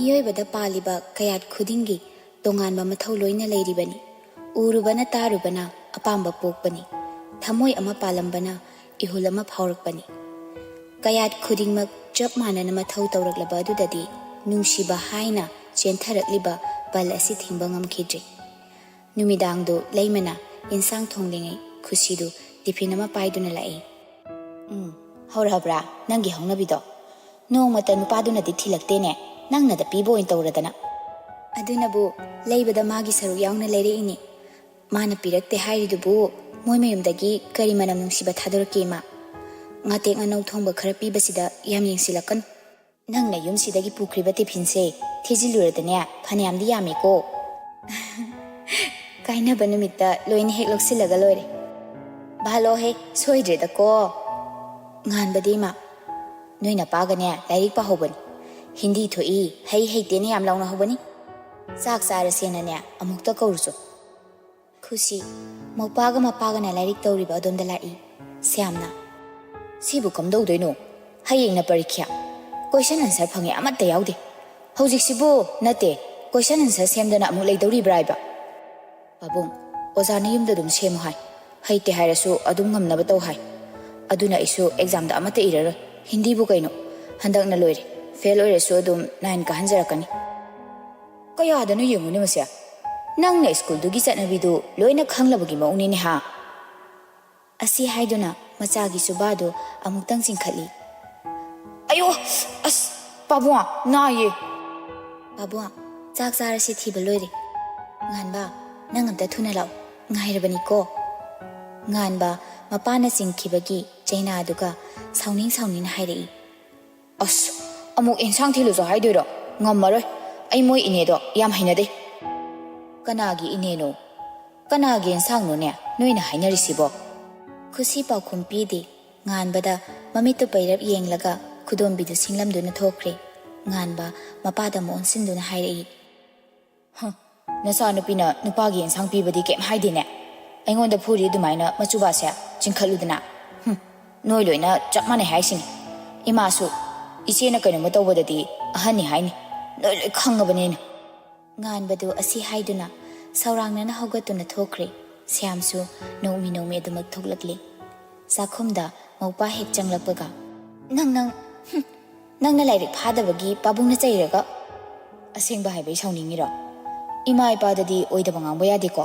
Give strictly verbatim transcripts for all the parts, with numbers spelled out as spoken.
ꯃꯤꯑꯣꯏꯕꯗ ꯄꯥꯜꯂꯤꯕ ꯀꯌꯥꯠ ꯈꯨꯗꯤꯡꯒꯤ ꯇꯣꯉꯥꯟꯕ ꯃꯊꯧ ꯂꯣꯏꯅ ꯂꯩꯔꯤꯕꯅꯤ꯫ ꯎꯔꯨꯕꯅ ꯇꯥꯔꯨꯕꯅ ꯑꯄꯥꯝꯕ ꯄꯣꯛꯄꯅꯤ꯫ ꯊꯃꯣꯏ ꯑꯃ ꯄꯥꯜꯂꯝꯕꯅ ꯏꯍꯨꯜ ꯑꯃ ꯐꯥꯎꯔꯛꯄꯅꯤ꯫ ꯀꯌꯥꯠ ꯈꯨꯗꯤꯡꯃꯛ ꯆꯞ ꯃꯥꯟꯅꯅ ꯃꯊꯧ ꯇꯧꯔꯛꯂꯕ ꯑꯗꯨꯗꯗꯤ ꯅꯨꯡꯁꯤꯕ ꯍꯥꯏꯅ ꯆꯦꯟꯊꯔꯛꯂꯤꯕ ꯄꯜ ꯑꯁꯤ ꯊꯤꯡꯕ ꯉꯝꯈꯤꯗ꯭ꯔꯦ꯫ ꯅꯨꯃꯤꯗꯥꯡꯗꯨ ꯂꯩꯃꯅ ꯏꯟꯁꯥꯡ ꯊꯣꯡꯂꯤꯉꯩ ꯈꯨꯁꯤꯗꯨ ꯇꯤꯐꯤꯟ ꯑꯃ ꯄꯥꯏꯗꯨꯅ ꯂꯥꯛꯏ꯫ "ꯎꯝ, ꯍꯧꯔꯛꯑꯕ꯭ꯔꯥ ꯅꯪꯒꯤ ꯍꯧꯅꯕꯤꯗꯣ? ꯅꯣꯡꯃꯇ ꯅꯨꯄꯥꯗꯨꯅꯗꯤ ꯊꯤꯜꯂꯛꯇꯦꯅꯦ, ꯅꯪꯅꯗ ꯄꯤꯕ ꯑꯣꯏꯅ ꯇꯧꯔꯗꯅ꯫" "ꯑꯗꯨꯅꯕꯨ ꯂꯩꯕꯗ ꯃꯥꯒꯤ ꯁꯔꯨꯛ ꯌꯥꯎꯅ ꯂꯩꯔꯛꯏꯅꯤ꯫ ꯃꯥꯅ ꯄꯤꯔꯛꯇꯦ ꯍꯥꯏꯔꯤꯗꯨꯕꯨ ꯃꯣꯏ ꯃꯌꯨꯝꯗꯒꯤ ꯀꯔꯤ ꯃꯅꯝ ꯅꯨꯡꯁꯤꯕ ꯊꯥꯗꯣꯔꯛꯀꯦ ꯏꯃꯥ? ꯉꯥꯇꯦꯛ ꯉꯥꯅꯧ ꯊꯣꯡꯕ ꯈꯔ ꯄꯤꯕꯁꯤꯗ ꯌꯥꯝ ꯌꯦꯡꯁꯤꯜꯂꯛꯀꯅꯨ꯫ ꯅꯪꯅ ꯌꯨꯝꯁꯤꯗꯒꯤ ꯄꯨꯈ꯭ꯔꯤꯕ ꯇꯤꯐꯤꯟꯁꯦ ꯊꯤꯖꯤꯜꯂꯨꯔꯗꯅꯦ ꯐꯅꯌꯥꯝꯗꯤ ꯌꯥꯝꯃꯤꯀꯣ꯫" "ꯀꯥꯏꯅꯕ ꯅꯨꯃꯤꯠꯇ ꯂꯣꯏꯅ ꯍꯦꯛ ꯂꯧꯁꯤꯜꯂꯒ ꯂꯣꯏꯔꯦ꯫" "ꯚꯥꯂꯣ ꯍꯦ, ꯁꯣꯏꯗ꯭ꯔꯦꯗꯀꯣ꯫" ꯉꯥꯟꯕꯗꯤ ꯏꯃꯥ, "ꯅꯣꯏ ꯅꯄꯥꯒꯅꯦ ꯂꯥꯏꯔꯤꯛ ꯄꯥꯍꯧꯕꯅꯤ꯫ ꯍꯤꯟꯗꯤ ꯊꯣꯛꯏ, ꯍꯩ ꯍꯩꯇꯦꯅ ꯌꯥꯝ ꯂꯥꯎꯅꯍꯧꯕꯅꯤ꯫ ꯆꯥꯛ ꯆꯥꯔꯁꯦꯅꯅꯦ ꯑꯃꯨꯛꯇ ꯀꯧꯔꯨꯆꯣ꯫" ꯈꯨꯁꯤ, ꯃꯧꯄꯥꯒ ꯃꯄꯥꯒꯅ ꯂꯥꯏꯔꯤꯛ ꯇꯧꯔꯤꯕ ꯑꯗꯣꯝꯗ ꯂꯥꯛꯏ꯫ ꯁ꯭ꯌꯥꯝꯅ, "ꯁꯤꯕꯨ ꯀꯝꯗꯧꯗꯣꯏꯅꯣ? ꯍꯌꯦꯡꯅ ꯄꯔꯤꯈ꯭ꯌꯥ꯫ ꯀꯣꯏꯁꯟ ꯑꯟꯁꯔ ꯐꯪꯉꯦ ꯑꯃꯠꯇ ꯌꯥꯎꯗꯦ꯫ ꯍꯧꯖꯤꯛꯁꯤꯕꯨ ꯅꯠꯇꯦ, ꯀꯣꯏꯁꯟ ꯑꯟꯁꯔ ꯁꯦꯝꯗꯅ ꯑꯃꯨꯛ ꯂꯩꯗꯧꯔꯤꯕ꯭ꯔꯥ ꯍꯥꯏꯕ?" "ꯄꯥꯕꯨꯡ, ꯑꯣꯖꯥꯅ ꯌꯨꯝꯗ ꯑꯗꯨꯝ ꯁꯦꯝꯃꯨ ꯍꯥꯏ꯫ ꯍꯩꯇꯦ ꯍꯥꯏꯔꯁꯨ ꯑꯗꯨꯝ ꯉꯝꯅꯕ ꯇꯧ ꯍꯥꯏ꯫ ꯑꯗꯨꯅ ꯑꯩꯁꯨ ꯑꯦꯛꯖꯥꯝꯗ ꯑꯃꯠꯇ ꯏꯔꯔꯣꯏ꯫ ꯍꯤꯟꯗꯤꯕꯨ ꯀꯩꯅꯣ? ꯍꯟꯗꯛꯅ ꯂꯣꯏꯔꯦ꯫ ꯐꯦꯜ ꯑꯣꯏꯔꯁꯨ ꯑꯗꯨꯝ ꯅꯥꯏꯟ ꯀꯥꯍꯟꯖꯔꯛꯀꯅꯤ꯫" "ꯀꯌꯥꯗꯅꯣ ꯌꯦꯡꯉꯨꯅꯦ ꯃꯁꯦ꯫ ꯅꯪꯅ ꯁ꯭ꯀꯨꯜꯗꯨꯒꯤ ꯆꯠꯅꯕꯤꯗꯨ ꯂꯣꯏꯅ ꯈꯪꯂꯕꯒꯤ ꯃꯑꯣꯡꯅꯤꯅꯦ ꯍꯥ?" ꯑꯁꯤ ꯍꯥꯏꯗꯨꯅ ꯃꯆꯥꯒꯤ ꯁꯨꯕꯥꯗꯨ ꯑꯃꯨꯛꯇꯪ ꯆꯤꯡꯈꯠꯂꯤ꯫ "ꯑꯌꯣ! ꯑꯁ! ꯄꯥꯕꯨꯡ, ꯅꯥꯏꯌꯦ!" "ꯄꯥꯕꯨꯡ, ꯆꯥꯛ ꯆꯥꯔꯁꯤ, ꯊꯤꯕ ꯂꯣꯏꯔꯦ꯫" "ꯉꯥꯟꯕ, ꯅꯪ ꯑꯝꯇ ꯊꯨꯅ ꯂꯥꯛꯑꯣ, ꯉꯥꯏꯔꯕꯅꯤꯀꯣ꯫" ꯉꯥꯟꯕ ꯃꯄꯥꯅ ꯆꯤꯡꯈꯤꯕꯒꯤ ꯆꯩꯅꯥꯗꯨꯒ ꯁꯥꯎꯅꯤꯡ ꯁꯥꯎꯅꯤꯡꯅ ꯍꯥꯏꯔꯛꯏ꯫ "ꯑꯁ, ꯑꯃꯨꯛ ꯑꯦꯟꯁꯥꯡ ꯊꯤꯜꯂꯨꯁꯨ ꯍꯥꯏꯗꯣꯏꯔꯣ? ꯉꯝꯃꯔꯣꯏ꯫ ꯑꯩ ꯃꯣꯏ ꯏꯅꯦꯗꯣ ꯌꯥꯝ ꯍꯩꯅꯗꯦ꯫" "ꯀꯅꯥꯒꯤ ꯏꯅꯦꯅꯣ? ꯀꯅꯥꯒꯤ ꯑꯦꯟꯁꯥꯡꯅꯣꯅꯦ ꯅꯣꯏꯅ ꯍꯥꯏꯅꯔꯤꯁꯤꯕꯣ?" ꯈꯨꯁꯤ ꯄꯥꯎꯈꯨꯝ ꯄꯤꯗꯦ꯫ ꯉꯥꯟꯕꯗ ꯃꯃꯤꯠꯇꯨ ꯄꯩꯔꯞ ꯌꯦꯡꯂꯒ ꯈꯨꯗꯣꯝꯕꯤꯗꯨ ꯁꯤꯡꯂꯝꯗꯨꯅ ꯊꯣꯛꯈ꯭ꯔꯦ꯫ ꯉꯥꯟꯕ ꯃꯄꯥꯗ ꯑꯃꯨꯛ ꯑꯣꯟꯁꯤꯟꯗꯨꯅ ꯍꯥꯏꯔꯛꯏ꯫ "ꯍ, ꯅꯆꯥꯅꯨꯄꯤꯅ ꯅꯨꯄꯥꯒꯤ ꯑꯦꯟꯁꯥꯡ ꯄꯤꯕꯗꯤ ꯀꯩꯝ ꯍꯥꯏꯗꯦꯅꯦ꯫ ꯑꯩꯉꯣꯟꯗ ꯐꯨꯔꯤ ꯑꯗꯨꯃꯥꯏꯅ ꯃꯆꯨꯕꯥꯁꯦ? ꯆꯤꯡꯈꯠꯂꯨꯗꯅ꯫ ꯍꯨꯝ, ꯅꯣꯏ ꯂꯣꯏꯅ ꯆꯞ ꯃꯥꯟꯅꯩ ꯍꯥꯏꯁꯤꯅꯤ꯫ ꯏꯃꯥꯁꯨ ꯏꯆꯦꯅ ꯀꯩꯅꯣꯝꯃ ꯇꯧꯕꯗꯗꯤ ꯑꯍꯟꯅꯤ ꯍꯥꯏꯅꯤ꯫ ꯅꯣꯏ ꯂꯣꯏ ꯈꯪꯉꯕꯅꯦ ꯑꯩꯅ꯫ ꯉꯥꯟꯕꯗꯨ ꯑꯁꯤ ꯍꯥꯏꯗꯨꯅ ꯁꯧꯔꯥꯡꯅꯅ ꯍꯧꯒꯠꯇꯨꯅ ꯊꯣꯛꯈ꯭ꯔꯦ꯫ ꯁ꯭ꯌꯥꯝꯁꯨ ꯅꯣꯡꯃꯤ ꯅꯣꯡꯃꯤ ꯑꯗꯨꯃꯛ ꯊꯣꯛꯂꯛꯂꯤ꯫ ꯆꯥꯛꯈꯨꯝꯗ ꯃꯧꯄꯥ ꯍꯦꯛ ꯆꯪꯂꯛꯄꯒ, "ꯅꯪ, ꯅꯪ, ꯍꯨꯝ, ꯅꯪꯅ ꯂꯥꯏꯔꯤꯛ ꯐꯥꯗꯕꯒꯤ ꯄꯥꯕꯨꯡꯅ ꯆꯩꯔꯒ?" "ꯑꯁꯦꯡꯕ ꯍꯥꯏꯕ ꯑꯩ ꯁꯥꯎꯅꯤꯡꯉꯤꯔꯣ? ꯏꯃꯥ ꯏꯄꯥꯗꯗꯤ ꯑꯣꯏꯗꯕ ꯉꯥꯡꯕ ꯌꯥꯗꯦꯀꯣ꯫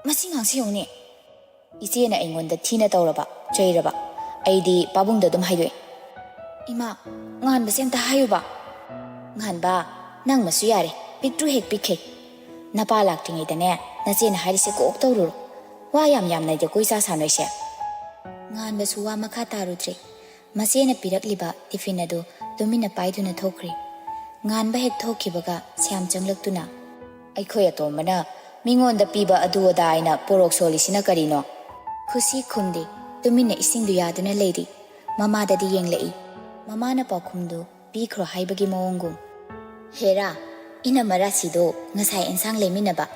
ꯃꯁꯤ ꯉꯥꯡꯁ ꯌꯦꯡꯉꯨꯅꯦ꯫ ꯏꯆꯦꯅ ꯑꯩꯉꯣꯟꯗ ꯊꯤꯅ ꯇꯧꯔꯕ, ꯆꯩꯔꯕ, ꯑꯩꯗꯤ ꯄꯥꯕꯨꯡꯗ ꯑꯗꯨꯝ ꯍꯥꯏꯗꯣꯛꯏ꯫ ꯏꯃꯥ, ꯉꯥꯟꯕꯁꯦ ꯑꯝꯇ ꯍꯥꯏꯌꯨꯕ꯫ ꯉꯥꯟꯕ, ꯅꯪꯃꯁꯨ ꯌꯥꯔꯦ, ꯄꯤꯛꯇ꯭ꯔꯨ ꯍꯦꯛ ꯄꯤꯛꯈꯩ꯫ ꯅꯄꯥ ꯂꯥꯛꯇ꯭ꯔꯤꯉꯩꯗꯅꯦ, ꯅꯆꯦꯅ ꯍꯥꯏꯔꯤꯁꯦ ꯀꯣꯛ ꯇꯧꯔꯨꯔꯣ꯫ ꯋꯥ ꯌꯥꯝ ꯌꯥꯝꯅ ꯌꯥꯝꯅ ꯀꯣꯏ ꯆꯥ ꯁꯥ ꯅꯣꯏꯁꯦ꯫" ꯉꯥꯟꯕꯁꯨ ꯋꯥ ꯃꯈꯥ ꯇꯥꯔꯨꯗ꯭ꯔꯦ꯫ ꯃꯆꯦꯅ ꯄꯤꯔꯛꯂꯤꯕ ꯇꯤꯐꯤꯟ ꯑꯗꯨ ꯇꯨꯃꯤꯟꯅ ꯄꯥꯏꯗꯨꯅ ꯊꯣꯛꯈ꯭ꯔꯦ꯫ ꯉꯥꯟꯕ ꯍꯦꯛ ꯊꯣꯛꯈꯤꯕꯒ ꯁ꯭ꯌꯥꯝ ꯆꯪꯂꯛꯇꯨꯅ, "ꯑꯩꯈꯣꯏ ꯑꯇꯣꯝꯕꯅ ꯃꯤꯉꯣꯟꯗ ꯄꯤꯕ ꯑꯗꯨ ꯑꯗꯥ ꯍꯥꯏꯅ ꯄꯣꯔꯣꯛ ꯁꯣꯜꯂꯤꯁꯤꯅ ꯀꯔꯤꯅꯣ?" ꯈꯨꯁꯤ ꯈꯨꯝꯗꯦ, ꯇꯨꯃꯤꯟꯅ ꯏꯁꯤꯡꯗꯨ ꯌꯥꯗꯨꯅ ꯂꯩꯔꯤ꯫ ꯃꯃꯥꯗꯗꯤ ꯌꯦꯡꯂꯛꯏ꯫ ꯃꯃꯥꯅ ꯄꯥꯎꯈꯨꯝꯗꯨ ꯄꯤꯈ꯭ꯔꯣ ꯍꯥꯏꯕꯒꯤ ꯃꯑꯣꯡꯒꯨꯝ꯫ "ꯍꯦꯔꯥ, ꯏꯅꯝꯃ ꯔꯥꯁꯤꯗꯣ ꯉꯁꯥꯏ ꯑꯦꯟꯁꯥꯡ ꯂꯩꯃꯤꯟꯅꯕ꯫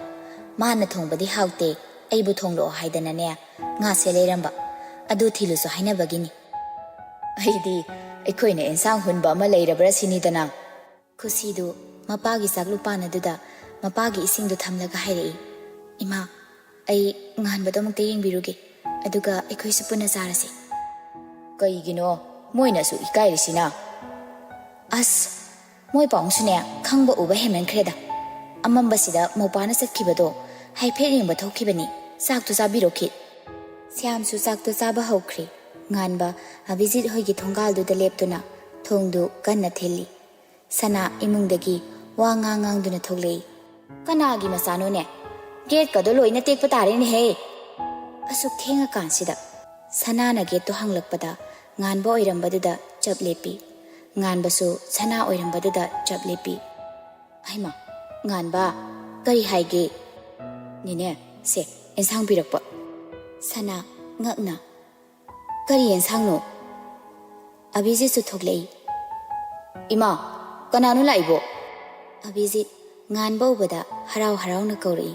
ꯃꯥꯅ ꯊꯣꯡꯕꯗꯤ ꯍꯥꯎꯇꯦ, ꯑꯩꯕꯨ ꯊꯣꯡꯂꯛꯑꯣ ꯍꯥꯏꯗꯅꯅꯦ ꯉꯥꯁꯦ ꯂꯩꯔꯝꯕ꯫ ꯑꯗꯨ ꯊꯤꯜꯂꯨꯁꯨ ꯍꯥꯏꯅꯕꯒꯤꯅꯤ꯫" ꯑꯩꯗꯤ ꯑꯩꯈꯣꯏꯅ ꯑꯦꯟꯁꯥꯡ ꯍꯨꯟꯕ ꯑꯃ ꯂꯩꯔꯕ꯭ꯔꯥ ꯁꯤꯅꯤꯗꯅ꯫ ꯈꯨꯁꯤꯗꯨ ꯃꯄꯥꯒꯤ ꯆꯥꯛꯂꯨꯄꯥꯟ ꯑꯗꯨꯗ ꯃꯄꯥꯒꯤ ꯏꯁꯤꯡꯗꯨ ꯊꯝꯂꯒ ꯍꯥꯏꯔꯛꯏ, "ꯏꯃꯥ, ꯑꯩ ꯉꯥꯟꯕꯗꯣ ꯑꯃꯨꯛꯇ ꯌꯦꯡꯕꯤꯔꯨꯒꯦ, ꯑꯗꯨꯒ ꯑꯩꯈꯣꯏꯁꯨ ꯄꯨꯟꯅ ꯆꯥꯔꯁꯤ꯫" "ꯀꯩꯒꯤꯅꯣ ꯃꯣꯏꯅ ꯑꯁꯨꯛ ꯏꯀꯥꯏꯔꯤꯁꯤꯅ?" "ꯑꯁ, ꯃꯣꯏ ꯄꯥꯎꯡꯁꯨꯅꯦ, ꯈꯪꯕ ꯎꯕ ꯍꯦꯟꯃꯟꯈ꯭ꯔꯦꯗ꯫ ꯑꯃꯝꯕꯁꯤꯗ ꯃꯧꯄꯥꯅ ꯆꯠꯈꯤꯕꯗꯣ ꯍꯥꯏꯐꯦꯠ ꯌꯦꯡꯕ ꯊꯣꯛꯈꯤꯕꯅꯤ꯫ ꯆꯥꯛꯇꯨ ꯆꯥꯕꯤꯔꯣ ꯈꯤꯠ꯫" ꯁ꯭ꯌꯥꯝꯁꯨ ꯆꯥꯛꯇꯨ ꯆꯥꯕ ꯍꯧꯈ꯭ꯔꯦ꯫ ꯉꯥꯟꯕ ꯑꯚꯤꯖꯤꯠ ꯍꯣꯏꯒꯤ ꯊꯣꯡꯒꯥꯜꯗꯨꯗ ꯂꯦꯞꯇꯨꯅ ꯊꯣꯡꯗꯨ ꯀꯟꯅ ꯊꯤꯜꯂꯤ꯫ ꯁꯅꯥ ꯏꯃꯨꯡꯗꯒꯤ ꯋꯥ ꯉꯥꯡ ꯉꯥꯡꯗꯨꯅ ꯊꯣꯛꯂꯛꯏ꯫ "ꯀꯅꯥꯒꯤ ꯃꯆꯥꯅꯣꯅꯦ? ꯒꯦꯠꯀꯗꯣ ꯂꯣꯏꯅ ꯇꯦꯛꯄ ꯇꯥꯔꯦꯅꯦꯍꯦ!" ꯑꯁꯨꯛ ꯊꯦꯡꯉꯀꯥꯟꯁꯤꯗ ꯁꯅꯥꯅ ꯒꯦꯠꯇꯣ ꯍꯥꯡꯂꯛꯄꯗ ꯉꯥꯟꯕ ꯑꯣꯏꯔꯝꯕꯗꯨꯗ ꯆꯞ ꯂꯦꯞꯄꯤ꯫ ꯉꯥꯟꯕꯁꯨ ꯁꯅꯥ ꯑꯣꯏꯔꯝꯕꯗꯨꯗ ꯆꯞ ꯂꯦꯞꯄꯤ꯫ "ꯍꯩꯃꯥ, ꯉꯥꯟꯕ, ꯀꯔꯤ ꯍꯥꯏꯒꯦ?" "ꯅꯦꯅꯦ, ꯁꯦ, ꯑꯦꯟꯁꯥꯡ ꯄꯤꯔꯛꯄ꯫" ꯁꯅꯥ, ꯉꯛꯅ, "ꯀꯔꯤ ꯑꯦꯟꯁꯥꯡꯅꯣ?" ꯑꯚꯤꯖꯤꯠꯁꯨ ꯊꯣꯛꯂꯛꯏ꯫ "ꯏꯃꯥ, ꯀꯅꯥꯅꯣ ꯂꯥꯛꯏꯕꯣ?" ꯑꯚꯤꯖꯤꯠ ꯉꯥꯟꯕ ꯎꯕꯗ ꯍꯔꯥꯎ ꯍꯔꯥꯎꯅ ꯀꯧꯔꯛꯏ꯫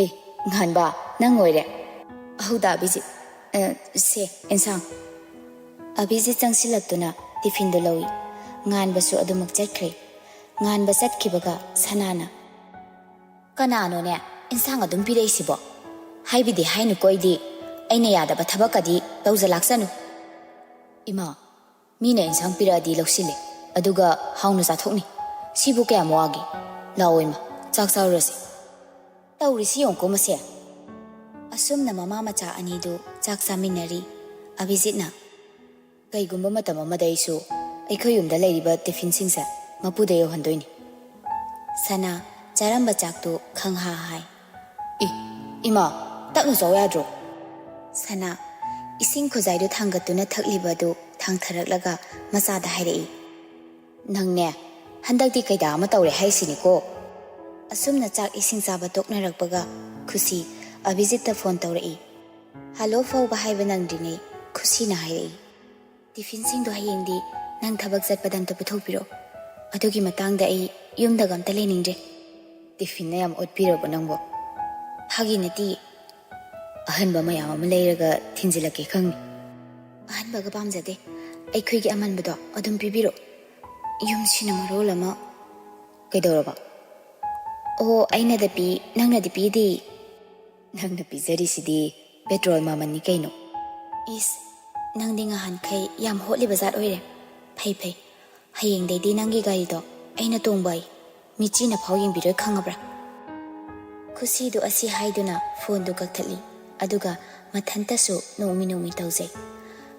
"ꯑꯦ, ꯉꯥꯟꯕ, ꯅꯪ ꯑꯣꯏꯔꯦ?" "ꯑꯍꯧꯗ ꯑꯚꯤꯖꯤꯠ, ꯑ, ꯁꯦ, ꯑꯦꯟꯁꯥꯡ꯫" ꯑꯚꯤꯖꯤꯠ ꯆꯪꯁꯤꯜꯂꯛꯇꯨꯅ ꯇꯤꯐꯤꯟꯗꯨ ꯂꯧꯏ꯫ ꯉꯥꯟꯕꯁꯨ ꯑꯗꯨꯃꯛ ꯆꯠꯈ꯭ꯔꯦ꯫ ꯉꯥꯟꯕ ꯆꯠꯈꯤꯕꯒ ꯁꯅꯥꯅ, "ꯀꯅꯥꯅꯣꯅꯦ ꯏꯟꯁꯥꯡ ꯑꯗꯨꯝ ꯄꯤꯔꯛꯏꯁꯤꯕꯣ? ꯍꯥꯏꯕꯤꯗꯦ ꯍꯥꯏꯅꯨꯀꯣ ꯑꯩꯗꯤ꯫ ꯑꯩꯅ ꯌꯥꯗꯕ ꯊꯕꯛꯀꯗꯤ ꯇꯧꯖ ꯂꯥꯛꯆꯅꯨ꯫ ꯏꯃꯥ, ꯃꯤꯅ ꯏꯟꯁꯥꯡ ꯄꯤꯔꯛꯑꯗꯤ ꯂꯧꯁꯤꯜꯂꯦ, ꯑꯗꯨꯒ ꯍꯥꯎꯅ ꯆꯥꯊꯣꯛꯅꯤ꯫ ꯁꯤꯕꯨ ꯀꯌꯥꯝ ꯋꯥꯒꯦ? ꯂꯥꯛꯑꯣ ꯏꯃꯥ, ꯆꯥꯛ ꯆꯥꯔꯨꯔꯁꯤ꯫ ꯇꯧꯔꯤꯁꯤ ꯌꯦꯡꯉꯨꯀꯣ ꯃꯁꯦ꯫" ꯑꯁꯨꯝꯅ ꯃꯃꯥ ꯃꯆꯥ ꯑꯅꯤꯗꯨ ꯆꯥꯛ ꯆꯥꯃꯤꯟꯅꯔꯤ꯫ ꯑꯚꯤꯖꯤꯠꯅ, "ꯀꯩꯒꯨꯝꯕ ꯃꯇꯝ ꯑꯃꯗ ꯑꯩꯁꯨ ꯑꯩꯈꯣꯏ ꯌꯨꯝꯗ ꯂꯩꯔꯤꯕ ꯇꯤꯐꯤꯟꯁꯤꯡꯁꯦ ꯃꯄꯨꯗ ꯌꯧꯍꯟꯗꯣꯏꯅꯤ꯫" ꯁꯅꯥ ꯆꯥꯔꯝꯕ ꯆꯥꯛꯇꯨ ꯈꯪꯍꯥ ꯍꯥꯏ꯫ "ꯏ, ꯏꯃꯥ, ꯇꯞꯅ ꯆꯥꯎ ꯌꯥꯗ꯭ꯔꯣ?" ꯁꯅꯥ ꯏꯁꯤꯡ ꯈꯨꯖꯥꯏꯗꯨ ꯊꯥꯡꯒꯠꯇꯨꯅ ꯊꯛꯂꯤꯕ ꯑꯗꯨ ꯊꯥꯡꯊꯔꯛꯂꯒ ꯃꯆꯥꯗ ꯍꯥꯏꯔꯛꯏ꯫ "ꯅꯪꯅꯦ, ꯍꯟꯗꯛꯇꯤ ꯀꯩꯗꯥ ꯑꯃ ꯇꯧꯔꯦ ꯍꯥꯏꯁꯤꯅꯤꯀꯣ꯫" ꯑꯁꯨꯝꯅ ꯆꯥꯛ ꯏꯁꯤꯡ ꯆꯥꯕ ꯇꯣꯛꯅꯔꯛꯄꯒ ꯈꯨꯁꯤ ꯑꯚꯤꯖꯤꯠꯇ ꯐꯣꯟ ꯇꯧꯔꯛꯏ꯫ ꯍꯜꯂꯣ ꯐꯥꯎꯕ ꯍꯥꯏꯕ ꯅꯪꯗ꯭ꯔꯤꯉꯩ ꯈꯨꯁꯤꯅ ꯍꯥꯏꯔꯛꯏ, "ꯇꯤꯐꯤꯟꯁꯤꯡꯗꯣ ꯍꯌꯦꯡꯗꯤ ꯅꯪ ꯊꯕꯛ ꯆꯠꯄꯗ ꯑꯝꯇ ꯄꯨꯊꯣꯛꯄꯤꯔꯣ꯫ ꯑꯗꯨꯒꯤ ꯃꯇꯥꯡꯗ ꯑꯩ ꯌꯨꯝꯗꯒ ꯑꯝꯇ ꯂꯩꯅꯤꯡꯗ꯭ꯔꯦ꯫" "ꯇꯤꯐꯤꯟꯅ ꯌꯥꯝ ꯑꯣꯠꯄꯤꯔꯕꯣ ꯅꯪꯕꯣ?" "ꯐꯥꯒꯤ ꯅꯠꯇꯦ꯫ ꯑꯍꯟꯕ ꯃꯌꯥꯝ ꯑꯃ ꯂꯩꯔꯒ ꯊꯤꯟꯖꯤꯜꯂꯛꯀꯦ ꯈꯪꯅꯤ꯫" "ꯑꯍꯟꯕꯒ ꯄꯥꯝꯖꯗꯦ꯫ ꯑꯩꯈꯣꯏꯒꯤ ꯑꯃꯟꯕꯗꯣ ꯑꯗꯨꯝ ꯄꯤꯕꯤꯔꯣ꯫" "ꯌꯨꯝꯁꯤꯅ ꯃꯔꯣꯜ ꯑꯃ꯫" "ꯀꯩꯗꯧꯔꯕ?" "ꯑꯣ, ꯑꯩꯅꯗ ꯄꯤ, ꯅꯪꯅꯗꯤ ꯄꯤꯗꯦ꯫" "ꯅꯪꯅ ꯄꯤꯖꯔꯤꯁꯤꯗꯤ ꯄꯦꯇ꯭ꯔꯣꯜ ꯃꯃꯜꯅꯤ ꯀꯩꯅꯣ꯫" "ꯏꯁ, ꯅꯪꯗꯤ ꯉꯍꯥꯟꯈꯩ ꯌꯥꯝ ꯍꯣꯠꯂꯤꯕ ꯖꯥꯠ ꯑꯣꯏꯔꯦ꯫ ꯐꯩ ꯐꯩ, ꯍꯌꯦꯡꯗꯩꯗꯤ ꯅꯪꯒꯤ ꯒꯥꯔꯤꯗꯣ ꯑꯩꯅ ꯇꯣꯡꯕ ꯑꯩ꯫ ꯃꯤꯆꯤꯅ ꯐꯥꯎ ꯌꯦꯡꯕꯤꯔꯣꯏ, ꯈꯪꯉꯕ꯭ꯔꯥ?" ꯈꯨꯁꯤꯗꯨ ꯑꯁꯤ ꯍꯥꯏꯗꯨꯅ ꯐꯣꯟꯗꯨ ꯀꯛꯊꯠꯂꯤ꯫ ꯑꯗꯨꯒ ꯃꯊꯟꯇꯁꯨ ꯅꯣꯛꯃꯤ ꯅꯣꯛꯃꯤ ꯇꯧꯖꯩ꯫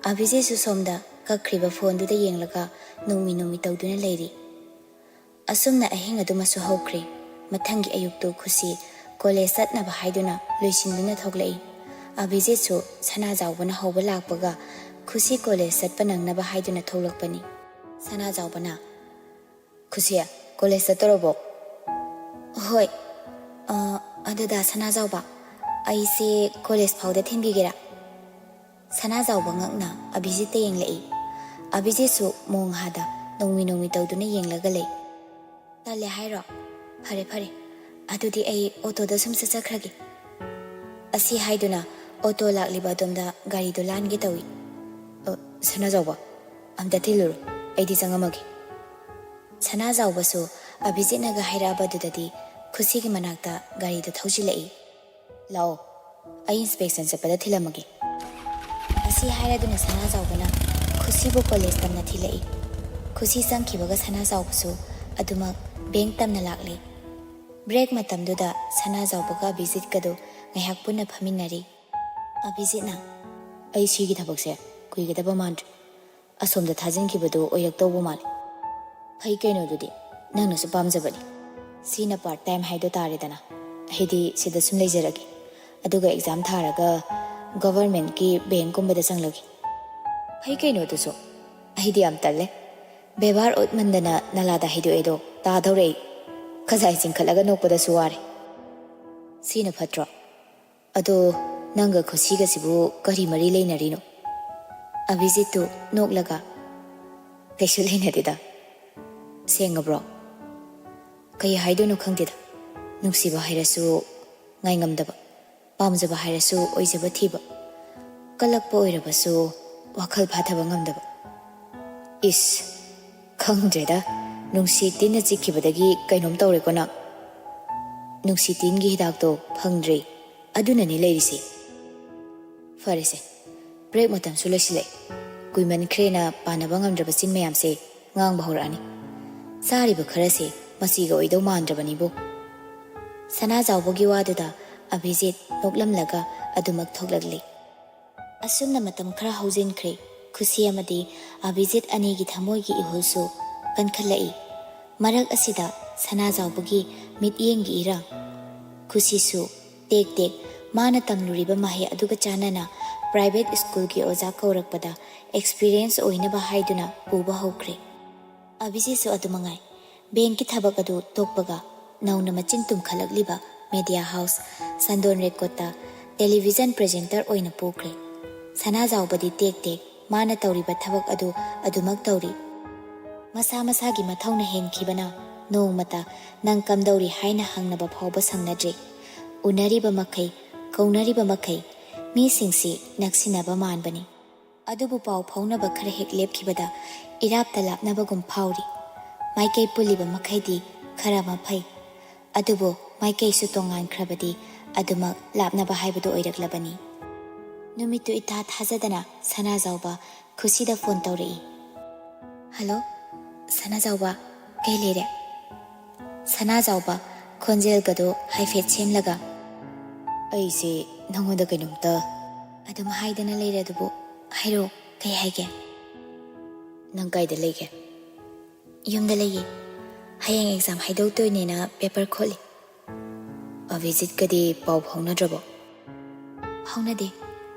ꯑꯚꯤꯖꯤꯠꯁꯨ ꯁꯣꯝꯗ ꯀꯛꯈ꯭ꯔꯤꯕ ꯐꯣꯟꯗꯨꯗ ꯌꯦꯡꯂꯒ ꯅꯣꯛꯃꯤ ꯅꯣꯛꯃꯤ ꯇꯧꯗꯨꯅ ꯂꯩꯔꯤ꯫ ꯑꯁꯨꯝꯅ ꯑꯍꯤꯡ ꯑꯗꯨꯃꯁꯨ ꯍꯧꯈ꯭ꯔꯦ꯫ ꯃꯊꯪꯒꯤ ꯑꯌꯨꯛꯇꯨ ꯈꯨꯁꯤ ꯀꯣꯂꯦꯖ ꯆꯠꯅꯕ ꯍꯥꯏꯗꯨꯅ ꯂꯣꯏꯁꯤꯟꯗꯨꯅ ꯊꯣꯛꯂꯛꯏ꯫ ꯑꯚꯤꯖꯤꯠꯁꯨ ꯁꯅꯥꯖꯥꯎꯕꯅ ꯍꯧꯕ ꯂꯥꯛꯄꯒ ꯈꯨꯁꯤ ꯀꯣꯂꯦꯖ ꯆꯠꯄ ꯅꯪꯅꯕ ꯍꯥꯏꯗꯨꯅ ꯊꯣꯛꯂꯛꯄꯅꯤ꯫ ꯁꯅꯥꯖꯥꯎꯕꯅ, "ꯈꯨꯁꯤ, ꯀꯣꯂꯦꯖ ꯆꯠꯇꯣꯔꯕꯣ?" "ꯍꯣꯏ꯫ ꯑ, ꯑꯗꯨꯗ ꯁꯅꯥꯖꯥꯎꯕ, ꯑꯩꯁꯦ ꯀꯣꯂꯦꯖ ꯐꯥꯎꯗ ꯊꯤꯟꯕꯤꯒꯦꯔꯥ?" ꯁꯅꯥꯖꯥꯎꯕ ꯉꯛꯅ ꯑꯚꯤꯖꯤꯠꯇ ꯌꯦꯡꯂꯛꯏ꯫ ꯑꯚꯤꯖꯤꯠꯁꯨ ꯃꯣꯡꯍꯥꯗ ꯅꯣꯡꯃꯤ ꯅꯣꯡꯃꯤ ꯇꯧꯗꯨꯅ ꯌꯦꯡꯂꯒ ꯂꯩ꯫ "ꯇꯜꯂꯦ ꯍꯥꯏꯔꯣ? ꯐꯔꯦ, ꯐꯔꯦ꯫ ꯑꯗꯨꯗꯤ ꯑꯩ ꯑꯣꯇꯣꯗ ꯁꯨꯝ ꯆꯠꯆꯈ꯭ꯔꯒꯦ꯫" ꯑꯁꯤ ꯍꯥꯏꯗꯨꯅ ꯑꯣꯇꯣ ꯂꯥꯛꯂꯤꯕ ꯑꯗꯣꯝꯗ ꯒꯥꯔꯤꯗꯨ ꯂꯥꯟꯒꯦ ꯇꯧꯏ꯫ "ꯑ, ꯁꯅꯥꯖꯥꯎꯕ, ꯑꯝꯇ ꯊꯤꯜꯂꯨꯔꯣ, ꯑꯩꯗꯤ ꯆꯪꯉꯝꯃꯒꯦ꯫" ꯁꯅꯥꯖꯥꯎꯕꯁꯨ ꯑꯚꯤꯖꯤꯠꯅꯒ ꯍꯥꯏꯔꯛꯑꯕꯗꯨꯗꯗꯤ ꯈꯨꯁꯤꯒꯤ ꯃꯅꯥꯛꯇ ꯒꯥꯔꯤꯗꯨ ꯊꯧꯖꯤꯜꯂꯛꯏ꯫ "ꯂꯥꯛꯑꯣ, ꯑꯩ ꯏꯟꯁꯄꯦꯛꯁꯟ ꯆꯠꯄꯗ ꯊꯤꯜꯂꯝꯃꯒꯦ꯫" ꯑꯁꯤ ꯍꯥꯏꯔꯗꯨꯅ ꯁꯅꯥꯖꯥꯎꯕꯅ ꯈꯨꯁꯤꯕꯨ ꯀꯣꯂꯦꯖ ꯇꯝꯅ ꯊꯤꯜꯂꯛꯏ꯫ ꯈꯨꯁꯤ ꯆꯪꯈꯤꯕꯒ ꯁꯅꯥꯖꯥꯎꯕꯁꯨ ꯑꯗꯨꯃꯛ ꯕꯦꯡ ꯇꯝꯅ ꯂꯥꯛꯂꯤ꯫ ꯕ꯭ꯔꯦꯛ ꯃꯇꯝꯗꯨꯗ ꯁꯅꯥꯖꯥꯎꯕꯒ ꯑꯚꯤꯖꯤꯠꯀꯗꯨ ꯉꯥꯏꯍꯥꯛ ꯄꯨꯟꯅ ꯐꯝꯃꯤꯟꯅꯔꯤ꯫ ꯑꯚꯤꯖꯤꯠꯅ, "ꯑꯩ ꯁꯤꯒꯤ ꯊꯕꯛꯁꯦ ꯀꯨꯏꯒꯗꯕ ꯃꯥꯟꯗ꯭ꯔꯦ꯫ ꯑꯁꯣꯝꯗ ꯊꯥꯖꯤꯟꯈꯤꯕꯗꯨ ꯑꯣꯏꯔꯛꯇꯧꯕ ꯃꯥꯜꯂꯦ꯫" "ꯐꯩ ꯀꯩꯅꯣ ꯑꯗꯨꯗꯤ, ꯅꯪꯅꯁꯨ ꯄꯥꯝꯖꯕꯅꯤ꯫ ꯁꯤꯅ ꯄꯥꯔꯠ ꯇꯥꯏꯝ ꯍꯥꯏꯗꯣ ꯇꯥꯔꯦꯗꯅ꯫ ꯑꯩꯗꯤ ꯁꯤꯗ ꯁꯨꯝ ꯂꯩꯖꯔꯒꯦ, ꯑꯗꯨꯒ ꯑꯦꯛꯖꯥꯝ ꯊꯥꯔꯒ ꯒꯚꯔꯟꯃꯦꯟꯠꯀꯤ ꯕꯦꯡꯛꯀꯨꯝꯕꯗ ꯆꯪꯂꯒꯦ꯫" "ꯐꯩ ꯀꯩꯅꯣ ꯑꯗꯨꯁꯨ꯫ ꯑꯩꯗꯤ ꯌꯥꯝ ꯇꯜꯂꯦ꯫ ꯕꯦꯕꯥꯔ ꯎꯠꯃꯟꯗꯅ ꯅꯂꯥꯗ ꯍꯩꯗꯣꯛꯑꯦꯗꯣ ꯇꯥꯗꯧꯔꯦ ꯑꯩ꯫ ꯈꯖꯥꯏ ꯆꯤꯡꯈꯠꯂꯒ ꯅꯣꯛꯄꯗꯁꯨ ꯋꯥꯔꯦ꯫" "ꯁꯤꯅ ꯐꯠꯇ꯭ꯔꯣ? ꯑꯗꯣ ꯅꯪꯒ ꯈꯨꯁꯤꯒꯁꯤꯕꯨ ꯀꯔꯤ ꯃꯔꯤ ꯂꯩꯅꯔꯤꯅꯣ?" ꯑꯚꯤꯖꯤꯠꯇꯨ ꯅꯣꯛꯂꯒ, "ꯀꯩꯁꯨ ꯂꯩꯅꯗꯦꯗ꯫ ꯁꯦꯡꯉꯕ꯭ꯔꯣ? ꯀꯩ ꯍꯥꯏꯗꯣꯏꯅꯣ ꯈꯪꯗꯦꯗ꯫ ꯅꯨꯡꯁꯤꯕ ꯍꯥꯏꯔꯁꯨ ꯉꯥꯏꯉꯝꯗꯕ, ꯄꯥꯝꯖꯕ ꯍꯥꯏꯔꯁꯨ ꯑꯣꯏꯖꯕ ꯊꯤꯕ, ꯀꯜꯂꯛꯄ ꯑꯣꯏꯔꯕꯁꯨ ꯋꯥꯈꯜ ꯐꯥꯊꯕ ꯉꯝꯗꯕ꯫" "ꯏꯁ, ꯈꯪꯗ꯭ꯔꯦꯗ, ꯅꯨꯡꯁꯤ ꯇꯤꯟꯅ ꯆꯤꯛꯈꯤꯕꯗꯒꯤ ꯀꯩꯅꯣꯝ ꯇꯧꯔꯦꯀꯣ ꯅꯪ꯫ ꯅꯨꯡꯁꯤ ꯇꯤꯟꯒꯤ ꯍꯤꯗꯥꯛꯇꯣ ꯐꯪꯗ꯭ꯔꯦ, ꯑꯗꯨꯅꯅꯦ ꯂꯩꯔꯤꯁꯦ꯫" "ꯐꯔꯦꯁꯦ, ꯕ꯭ꯔꯦꯛ ꯃꯇꯝꯁꯨ ꯂꯣꯏꯁꯤꯜꯂꯛꯑꯦ꯫ ꯀꯨꯏꯃꯟꯈ꯭ꯔꯦꯅ ꯄꯥꯟꯅꯕ ꯉꯝꯗ꯭ꯔꯕ ꯆꯤꯟ ꯃꯌꯥꯝꯁꯦ ꯉꯥꯡꯕ ꯍꯧꯔꯛꯑꯅꯤ꯫ ꯆꯥꯔꯤꯕ ꯈꯔꯁꯦ ꯃꯁꯤꯒ ꯑꯣꯏꯗꯧ ꯃꯥꯟꯗ꯭ꯔꯕꯅꯤꯕꯨ꯫" ꯁꯅꯥꯖꯥꯎꯕꯒꯤ ꯋꯥꯗꯨꯗ ꯑꯚꯤꯖꯤꯠ ꯅꯣꯛꯂꯝꯂꯒ ꯑꯗꯨꯃꯛ ꯊꯣꯛꯂꯛꯂꯤ꯫ ꯑꯁꯨꯝꯅ ꯃꯇꯝ ꯈꯔ ꯍꯧꯖꯤꯟꯈ꯭ꯔꯦ꯫ ꯈꯨꯁꯤ ꯑꯃꯗꯤ ꯑꯚꯤꯖꯤꯠ ꯑꯅꯤꯒꯤ ꯊꯃꯣꯏꯒꯤ ꯏꯍꯨꯜꯁꯨ ꯀꯟꯈꯠꯂꯛꯏ꯫ ꯃꯔꯛ ꯑꯁꯤꯗ ꯁꯅꯥꯖꯥꯎꯕꯒꯤ ꯃꯤꯠꯌꯦꯡꯒꯤ ꯏꯔꯥꯡ꯫ ꯈꯨꯁꯤꯁꯨ ꯇꯦꯛ ꯇꯦꯛ ꯃꯥꯅ ꯇꯝꯂꯨꯔꯤꯕ ꯃꯍꯩ ꯑꯗꯨꯒ ꯆꯥꯟꯅꯅ ꯄ꯭ꯔꯥꯏꯚꯦꯠ ꯁ꯭ꯀꯨꯜꯒꯤ ꯑꯣꯖꯥ ꯀꯧꯔꯛꯄꯗ ꯑꯦꯛꯁꯄꯤꯔꯤꯌꯦꯟꯁ ꯑꯣꯏꯅꯕ ꯍꯥꯏꯗꯨꯅ ꯄꯨꯕ ꯍꯧꯈ꯭ꯔꯦ꯫ ꯑꯚꯤꯖꯤꯠꯁꯨ ꯑꯗꯨ ꯃꯉꯥꯏ꯫ ꯕꯦꯡꯛꯀꯤ ꯊꯕꯛ ꯑꯗꯨ ꯇꯣꯛꯄꯒ ꯅꯧꯅ ꯃꯆꯤꯟ ꯇꯨꯝꯈꯠꯂꯛꯂꯤꯕ ꯃꯦꯗꯤꯌꯥ ꯍꯥꯎꯁ ꯁꯟꯗꯣꯟ ꯔꯦꯀꯣꯔꯠꯇ ꯇꯦꯂꯤꯚꯤꯖꯟ ꯄ꯭ꯔꯦꯖꯦꯟꯇꯔ ꯑꯣꯏꯅ ꯄꯨꯈ꯭ꯔꯦ꯫ ꯁꯅꯥꯖꯥꯎꯕꯗꯤ ꯇꯦꯛ ꯇꯦꯛ ꯃꯥꯅ ꯇꯧꯔꯤꯕ ꯊꯕꯛ ꯑꯗꯨ ꯑꯗꯨꯃꯛ ꯇꯧꯔꯤ꯫ ꯃꯁꯥ ꯃꯁꯥꯒꯤ ꯃꯊꯧꯅ ꯍꯦꯟꯈꯤꯕꯅ ꯅꯣꯡꯃꯇ "ꯅꯪ ꯀꯝꯗꯧꯔꯤ?" ꯍꯥꯏꯅ ꯍꯪꯅꯕ ꯐꯥꯎꯕ ꯁꯪꯅꯗ꯭ꯔꯦ꯫ ꯎꯅꯔꯤꯕ ꯃꯈꯩ, ꯀꯧꯅꯔꯤꯕ ꯃꯈꯩ ꯃꯤꯁꯤꯡꯁꯤ ꯅꯛꯁꯤꯟꯅꯕ ꯃꯥꯟꯕꯅꯤ꯫ ꯑꯗꯨꯕꯨ ꯄꯥꯎ ꯐꯥꯎꯅꯕ ꯈꯔ ꯍꯦꯛ ꯂꯦꯞꯈꯤꯕꯗ ꯏꯔꯥꯞꯇ ꯂꯥꯞꯅꯕꯒꯨꯝ ꯐꯥꯎꯔꯤ꯫ ꯃꯥꯏꯀꯩ ꯄꯨꯜꯂꯤꯕ ꯃꯈꯩꯗꯤ ꯈꯔ ꯑꯃ ꯐꯩ, ꯑꯗꯨꯕꯨ ꯃꯥꯏꯀꯩꯁꯨ ꯇꯣꯉꯥꯟꯈ꯭ꯔꯕꯗꯤ ꯑꯗꯨꯃꯛ ꯂꯥꯞꯅꯕ ꯍꯥꯏꯕꯗꯨ ꯑꯣꯏꯔꯛꯂꯕꯅꯤ꯫ ꯅꯨꯃꯤꯠꯇꯨ ꯏꯊꯥ ꯊꯥꯖꯗꯅ ꯁꯅꯥꯖꯥꯎꯕ ꯈꯨꯁꯤꯗ ꯐꯣꯟ ꯇꯧꯔꯛꯏ꯫ "ꯍꯜꯂꯣ, ꯁꯅꯥꯖꯥꯎꯕ, ꯀꯩ ꯂꯩꯔꯦ?" ꯁꯅꯥꯖꯥꯎꯕ ꯈꯣꯟꯖꯦꯜꯒꯗꯣ ꯍꯥꯏꯐꯦꯠ ꯁꯦꯝꯂꯒ, "ꯑꯩꯁꯦ ꯅꯪꯉꯣꯟꯗ ꯀꯩꯅꯣꯝꯇ" ꯑꯗꯨꯝ ꯍꯥꯏꯗꯅ ꯂꯩꯔꯦ ꯑꯗꯨꯕꯨ꯫ "ꯍꯥꯏꯔꯛꯑꯣ, ꯀꯩ ꯍꯥꯏꯒꯦ?" "ꯅꯪ ꯀꯥꯏꯗ ꯂꯩꯒꯦ?" "ꯌꯨꯝꯗ ꯂꯩꯌꯦ꯫ ꯍꯌꯦꯡ ꯑꯦꯛꯖꯥꯝ ꯍꯥꯏꯗꯣꯛꯇꯣꯏꯅꯦꯅ ꯄꯦꯄꯔ ꯈꯣꯠꯂꯤ꯫" "ꯑꯚꯤꯖꯤꯠꯀꯗꯤ ꯄꯥꯎ ꯐꯥꯎꯅꯗ꯭ꯔꯕꯣ?" "ꯐꯥꯎꯅꯗꯦ꯫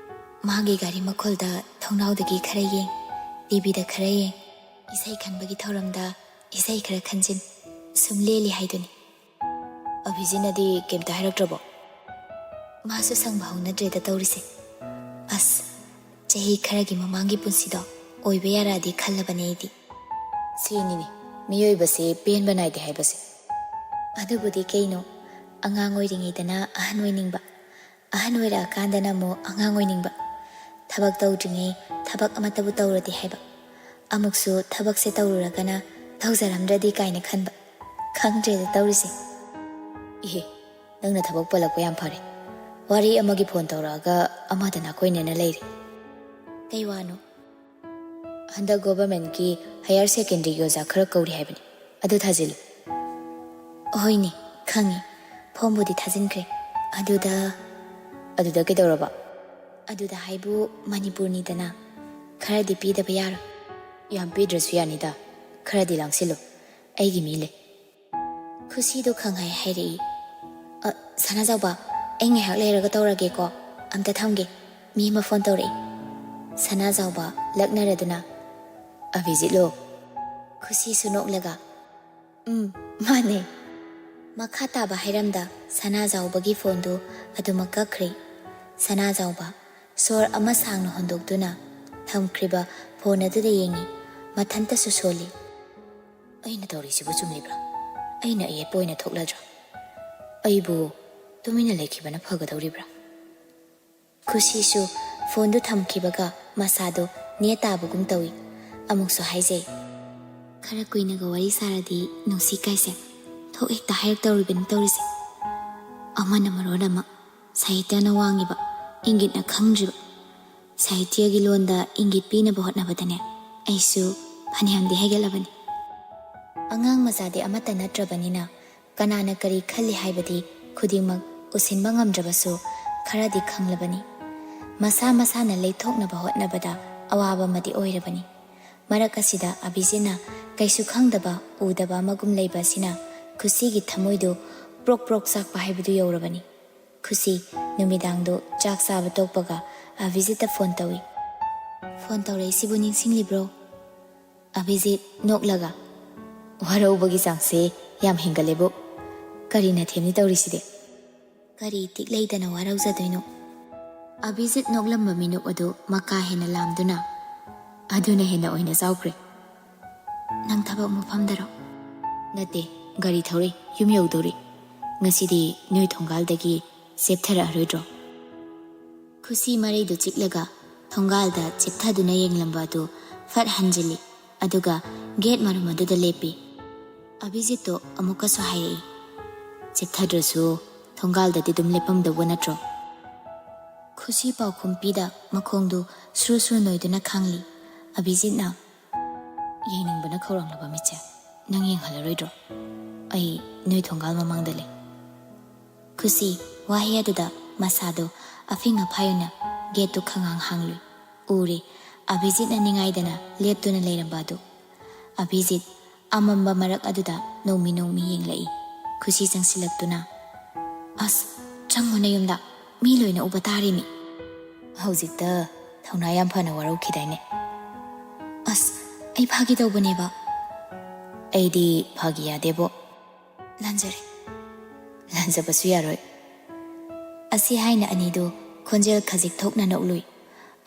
ꯃꯥꯒꯤ ꯒꯥꯔꯤ ꯃꯈꯣꯜꯗ ꯊꯣꯡꯅꯥꯎꯗꯒꯤ ꯈꯔ ꯌꯦꯡ, ꯇꯤꯚꯤꯗ ꯈꯔ ꯌꯦꯡ, ꯏꯁꯩ ꯈꯟꯕꯒꯤ ꯊꯧꯔꯝꯗ ꯏꯁꯩ ꯈꯔ ꯈꯟꯖꯤꯟ, ꯁꯨꯝ ꯂꯦꯜꯂꯤ ꯍꯥꯏꯗꯨꯅꯤ꯫" "ꯑꯚꯤꯖꯤꯠꯅꯗꯤ ꯀꯩꯝꯇ ꯍꯥꯏꯔꯛꯇ꯭ꯔꯕꯣ?" "ꯃꯥꯁꯨ ꯁꯪꯕ ꯍꯧꯅꯗ꯭ꯔꯦꯗ ꯇꯧꯔꯤꯁꯦ꯫ ꯑꯁ, ꯆꯍꯤ ꯈꯔꯒꯤ ꯃꯃꯥꯡꯒꯤ ꯄꯨꯟꯁꯤꯗꯣ ꯑꯣꯏꯕ ꯌꯥꯔꯛꯑꯗꯤ ꯈꯜꯂꯕꯅꯦ ꯑꯩꯗꯤ꯫" "ꯁꯤꯅꯤꯅꯦ ꯃꯤꯑꯣꯏꯕꯁꯦ ꯄꯦꯟꯕ ꯅꯥꯏꯗꯦ ꯍꯥꯏꯕꯁꯦ꯫" "ꯑꯗꯨꯕꯨꯗꯤ ꯀꯩꯅꯣ, ꯑꯉꯥꯡ ꯑꯣꯏꯔꯤꯉꯩꯗꯅ ꯑꯍꯟ ꯑꯣꯏꯅꯤꯡꯕ, ꯑꯍꯟ ꯑꯣꯏꯔꯛꯑꯀꯥꯟꯗꯅ ꯑꯃꯨꯛ ꯑꯉꯥꯡ ꯑꯣꯏꯅꯤꯡꯕ꯫ ꯊꯕꯛ ꯇꯧꯗ꯭ꯔꯤꯉꯩ ꯊꯕꯛ ꯑꯃꯠꯇꯕꯨ ꯇꯧꯔꯗꯤ ꯍꯥꯏꯕ, ꯑꯃꯨꯛꯁꯨ ꯊꯕꯛꯁꯦ ꯇꯧꯔꯨꯔꯒꯅ ꯇꯧꯖꯔꯝꯗ꯭ꯔꯗꯤ ꯀꯥꯏꯅ ꯈꯟꯕ꯫ ꯈꯪꯗ꯭ꯔꯦꯗ ꯇꯧꯔꯤꯁꯦ꯫" "ꯏꯍꯦ, ꯅꯪꯅ ꯊꯕꯛ ꯄꯜꯂꯛꯄ ꯌꯥꯝ ꯐꯔꯦ꯫ ꯋꯥꯔꯤ ꯑꯃꯒꯤ ꯐꯣꯟ ꯇꯧꯔꯛꯑꯒ ꯑꯃꯗ ꯅꯥꯀꯣꯏꯅꯅ ꯂꯩꯔꯦ꯫" "ꯀꯩ ꯋꯥꯅꯣ?" "ꯍꯟꯗꯛ ꯒꯣꯚꯔꯃꯦꯟꯠꯀꯤ ꯍꯥꯌꯔ ꯁꯦꯀꯦꯟꯗꯔꯤꯒꯤ ꯑꯣꯖꯥ ꯈꯔ ꯀꯧꯔꯤ ꯍꯥꯏꯕꯅꯤ, ꯑꯗꯨ ꯊꯥꯖꯤꯜꯂꯨ꯫" "ꯍꯣꯏꯅꯦ, ꯈꯪꯉꯤ꯫ ꯐꯣꯝꯕꯨꯗꯤ ꯊꯥꯖꯤꯟꯈ꯭ꯔꯦ꯫ ꯑꯗꯨꯗ..." "ꯑꯗꯨꯗ ꯀꯩꯗꯧꯔꯕ?" "ꯑꯗꯨꯗ ꯍꯥꯏꯕꯨ ꯃꯅꯤꯄꯨꯔꯅꯤꯗꯅ, ꯈꯔꯗꯤ ꯄꯤꯗꯕ ꯌꯥꯔꯣꯏ꯫" "ꯌꯥꯝ ꯄꯤꯗ꯭ꯔꯁꯨ ꯌꯥꯅꯤꯗ, ꯈꯔꯗꯤ ꯂꯥꯡꯁꯤꯜꯂꯨ꯫ ꯑꯩꯒꯤ ꯃꯤ ꯂꯩ꯫" ꯈꯨꯁꯤꯗꯣ ꯈꯪꯍꯥꯏ ꯍꯥꯏꯔꯛꯏ꯫ "ꯑ, ꯁꯅꯥꯖꯥꯎꯕ, ꯑꯩ ꯉꯥꯏꯍꯥꯛ ꯂꯩꯔꯒ ꯇꯧꯔꯒꯦꯀꯣ꯫ ꯑꯝꯇ ꯊꯝꯒꯦ, ꯃꯤ ꯑꯃ ꯐꯣꯟ ꯇꯧꯔꯛꯏ꯫" ꯁꯅꯥꯖꯥꯎꯕ ꯂꯛꯅꯔꯗꯨꯅ, "ꯑꯚꯤꯖꯤꯠꯂꯣ?" ꯈꯨꯁꯤꯁꯨ ꯅꯣꯛꯂꯒ, "ꯎꯝ, ꯃꯥꯅꯦ꯫" ꯃꯈꯥ ꯇꯥꯕ ꯍꯥꯏꯔꯝꯗ ꯁꯅꯥꯖꯥꯎꯕꯒꯤ ꯐꯣꯟꯗꯨ ꯑꯗꯨꯃꯛ ꯀꯛꯈ꯭ꯔꯦ꯫ ꯁꯅꯥꯖꯥꯎꯕ ꯁꯣꯔ ꯑꯃ ꯁꯥꯡꯅ ꯍꯣꯟꯗꯣꯛꯇꯨꯅ ꯊꯝꯈ꯭ꯔꯤꯕ ꯐꯣꯟ ꯑꯗꯨꯗ ꯌꯦꯡꯉꯤ꯫ ꯃꯊꯟꯇꯁꯨ ꯁꯣꯜꯂꯤ꯫ "ꯑꯩꯅ ꯇꯧꯔꯤꯁꯤꯕꯨ ꯆꯨꯝꯂꯤꯕ꯭ꯔꯥ? ꯑꯩꯅ ꯑꯌꯦꯠꯄ ꯑꯣꯏꯅ ꯊꯣꯛꯂꯗ꯭ꯔꯥ? ꯑꯩꯕꯨ ꯇꯨꯃꯤꯟꯅ ꯂꯩꯈꯤꯕꯅ ꯐꯒꯗꯧꯔꯤꯕ꯭ꯔꯥ?" ꯈꯨꯁꯤꯁꯨ ꯐꯣꯟꯗꯨ ꯊꯝꯈꯤꯕꯒ ꯃꯁꯥꯗꯨ ꯅꯦ ꯇꯥꯕꯒꯨꯝ ꯇꯧꯏ꯫ ꯑꯃꯨꯛꯁꯨ ꯍꯥꯏꯖꯩ, ꯈꯔ ꯀꯨꯏꯅꯒ ꯋꯥꯔꯤ ꯁꯥꯔꯗꯤ ꯅꯨꯡꯁꯤ ꯀꯥꯏꯁꯦ ꯊꯣꯛ ꯍꯦꯛꯇ ꯍꯥꯏꯔꯛꯇꯧꯔꯤꯕꯅꯤ ꯇꯧꯔꯤꯁꯦ꯫ ꯑꯃꯅ ꯃꯔꯣꯟ ꯑꯃ ꯁꯥꯍꯤꯇ꯭ꯌꯅ ꯋꯥꯡꯉꯤꯕ, ꯏꯪꯒꯤꯠꯅ ꯈꯪꯗ꯭ꯔꯤꯕ꯫ ꯁꯥꯍꯤꯇ꯭ꯌꯒꯤ ꯂꯣꯟꯗ ꯏꯪꯒꯤꯠ ꯄꯤꯅꯕ ꯍꯣꯠꯅꯕꯗꯅꯦ ꯑꯩꯁꯨ ꯐꯅꯌꯥꯝꯗꯤ ꯍꯩꯒꯠꯂꯕꯅꯤ꯫ ꯑꯉꯥꯡ ꯃꯆꯥꯗꯤ ꯑꯃꯠꯇ ꯅꯠꯇ꯭ꯔꯕꯅꯤꯅ ꯀꯅꯥꯅ ꯀꯔꯤ ꯈꯜꯂꯤ ꯍꯥꯏꯕꯗꯤ ꯈꯨꯗꯤꯡꯃꯛ ꯎꯁꯤꯟꯕ ꯉꯝꯗ꯭ꯔꯕꯁꯨ ꯈꯔꯗꯤ ꯈꯪꯂꯕꯅꯤ꯫ ꯃꯁꯥ ꯃꯁꯥꯅ ꯂꯩꯊꯣꯛꯅꯕ ꯍꯣꯠꯅꯕꯗ ꯑꯋꯥꯕ ꯑꯃꯗꯤ ꯑꯣꯏꯔꯕꯅꯤ꯫ ꯃꯔꯛ ꯑꯁꯤꯗ ꯑꯚꯤꯖꯤꯠꯅ ꯀꯩꯁꯨ ꯈꯪꯗꯕ ꯎꯗꯕ ꯑꯃꯒꯨꯝ ꯂꯩꯕ ꯑꯁꯤꯅ ꯈꯨꯁꯤꯒꯤ ꯊꯃꯣꯏꯗꯨ ꯄ꯭ꯔꯣꯛ ꯄ꯭ꯔꯣꯛ ꯆꯥꯛꯄ ꯍꯥꯏꯕꯗꯨ ꯌꯧꯔꯕꯅꯤ꯫ ꯈꯨꯁꯤ ꯅꯨꯃꯤꯗꯥꯡꯗꯨ ꯆꯥꯛ ꯆꯥꯕ ꯇꯣꯛꯄꯒ ꯑꯚꯤꯖꯤꯠꯇ ꯐꯣꯟ ꯇꯧꯏ꯫ "ꯐꯣꯟ ꯇꯧꯔꯛꯏꯁꯤꯕꯨ ꯅꯤꯡꯁꯤꯡꯂꯤꯕ꯭ꯔꯣ?" ꯑꯚꯤꯖꯤꯠ ꯅꯣꯛꯂꯒ, "ꯋꯥꯔꯧꯕꯒꯤ ꯆꯥꯡꯁꯦ ꯌꯥꯝ ꯍꯦꯟꯒꯠꯂꯦꯕꯨ꯫ ꯀꯔꯤ ꯅꯊꯦꯝꯅꯤ ꯇꯧꯔꯤꯁꯤꯗꯤ?" "ꯀꯔꯤ ꯇꯤꯛ ꯂꯩꯗꯅ ꯋꯥꯔꯧꯖꯗꯣꯏꯅꯣ?" ꯑꯚꯤꯖꯤꯠ ꯅꯣꯛꯂꯝꯕ ꯃꯤꯅꯣꯛ ꯑꯗꯨ ꯃꯀꯥ ꯍꯦꯟꯅ ꯂꯥꯝꯗꯨꯅ, "ꯑꯗꯨꯅ ꯍꯦꯟꯅ ꯑꯣꯏꯅ ꯆꯥꯎꯈ꯭ꯔꯦ꯫ ꯅꯪ ꯊꯕꯛ ꯃꯐꯝꯗꯔꯣ?" "ꯅꯠꯇꯦ, ꯒꯥꯔꯤ ꯊꯧꯔꯤ, ꯌꯨꯝ ꯌꯧꯗꯧꯔꯤ꯫ ꯉꯁꯤꯗꯤ ꯅꯣꯏ ꯊꯣꯡꯒꯥꯜꯗꯒꯤ ꯆꯦꯞꯊꯔꯛꯑꯔꯣꯏꯗ꯭ꯔꯣ?" ꯈꯨꯁꯤ ꯃꯔꯩꯗꯨ ꯆꯤꯛꯂꯒ ꯊꯣꯡꯒꯥꯜꯗ ꯆꯦꯞꯊꯗꯨꯅ ꯌꯦꯡꯂꯝꯕ ꯑꯗꯨ ꯐꯠ ꯍꯟꯖꯤꯜꯂꯤ, ꯑꯗꯨꯒ ꯒꯦꯠ ꯃꯔꯨꯝ ꯑꯗꯨꯗ ꯂꯦꯞꯄꯤ꯫ ꯑꯚꯤꯖꯤꯠꯇꯣ ꯑꯃꯨꯛꯀꯁꯨ ꯍꯥꯏꯔꯛꯏ, "ꯆꯦꯞꯊꯗ꯭ꯔꯁꯨ ꯊꯣꯡꯒꯥꯜꯗꯗꯤ ꯑꯗꯨꯝ ꯂꯦꯞꯄꯝꯗꯧꯕ ꯅꯠꯇ꯭ꯔꯣ?" ꯈꯨꯁꯤ ꯄꯥꯎꯈꯨꯝ ꯄꯤꯗ ꯃꯈꯣꯡꯗꯨ ꯁ꯭ꯔꯨ ꯁ꯭ꯔꯨ ꯅꯣꯏꯗꯨꯅ ꯈꯥꯡꯂꯤ꯫ ꯑꯚꯤꯖꯤꯠꯅ, "ꯌꯦꯡꯅꯤꯡꯕꯅ ꯈꯧꯔꯥꯡꯂꯕ ꯃꯤꯠꯁꯦ, ꯅꯪ ꯌꯦꯡꯍꯜꯂꯔꯣꯏꯗ꯭ꯔꯣ? ꯑꯩ ꯅꯣꯏ ꯊꯣꯡꯒꯥꯜ ꯃꯃꯥꯡꯗ ꯂꯩ꯫" ꯈꯨꯁꯤ ꯋꯥꯍꯩ ꯑꯗꯨꯗ ꯃꯁꯥꯗꯨ ꯑꯐꯤꯡ ꯑꯐꯥꯏ ꯑꯣꯏꯅ ꯒꯦꯠꯇꯨ ꯈꯪꯍꯥꯡ ꯍꯥꯡꯂꯨꯏ꯫ ꯎꯔꯦ, ꯑꯚꯤꯖꯤꯠꯅ ꯅꯤꯡꯉꯥꯏꯗꯅ ꯂꯦꯞꯇꯨꯅ ꯂꯩꯔꯝꯕ ꯑꯗꯨ꯫ ꯑꯚꯤꯖꯤꯠ ꯑꯃꯝꯕ ꯃꯔꯛ ꯑꯗꯨꯗ ꯅꯣꯡꯃꯤ ꯅꯣꯡꯃꯤ ꯌꯦꯡꯂꯛꯏ꯫ ꯈꯨꯁꯤ ꯆꯪꯁꯤꯜꯂꯛꯇꯨꯅ, "ꯑꯁ, ꯆꯪꯉꯣ ꯅꯌꯨꯝꯗ, ꯃꯤ ꯂꯣꯏꯅ ꯎꯕ ꯇꯥꯔꯤꯃꯤ꯫ ꯍꯧꯖꯤꯛꯇ ꯊꯧꯅꯥ ꯌꯥꯝ ꯐꯅ ꯋꯥꯔꯧꯈꯤꯗꯥꯏꯅꯦ?" "ꯑꯁ, ꯑꯩ ꯐꯥꯒꯤ ꯇꯧꯕꯅꯦꯕ꯫" "ꯑꯩꯗꯤ ꯐꯥꯒꯤ ꯌꯥꯗꯦꯕꯣ꯫" "ꯂꯥꯟꯖꯔꯦ꯫" "ꯂꯥꯟꯖꯕꯁꯨ ꯌꯥꯔꯣꯏ꯫" ꯑꯁꯤ ꯍꯥꯏꯅ ꯑꯅꯤꯗꯨ ꯈꯣꯟꯖꯦꯜ ꯈꯖꯤꯛ ꯊꯣꯛꯅ ꯅꯣꯛꯂꯨꯏ꯫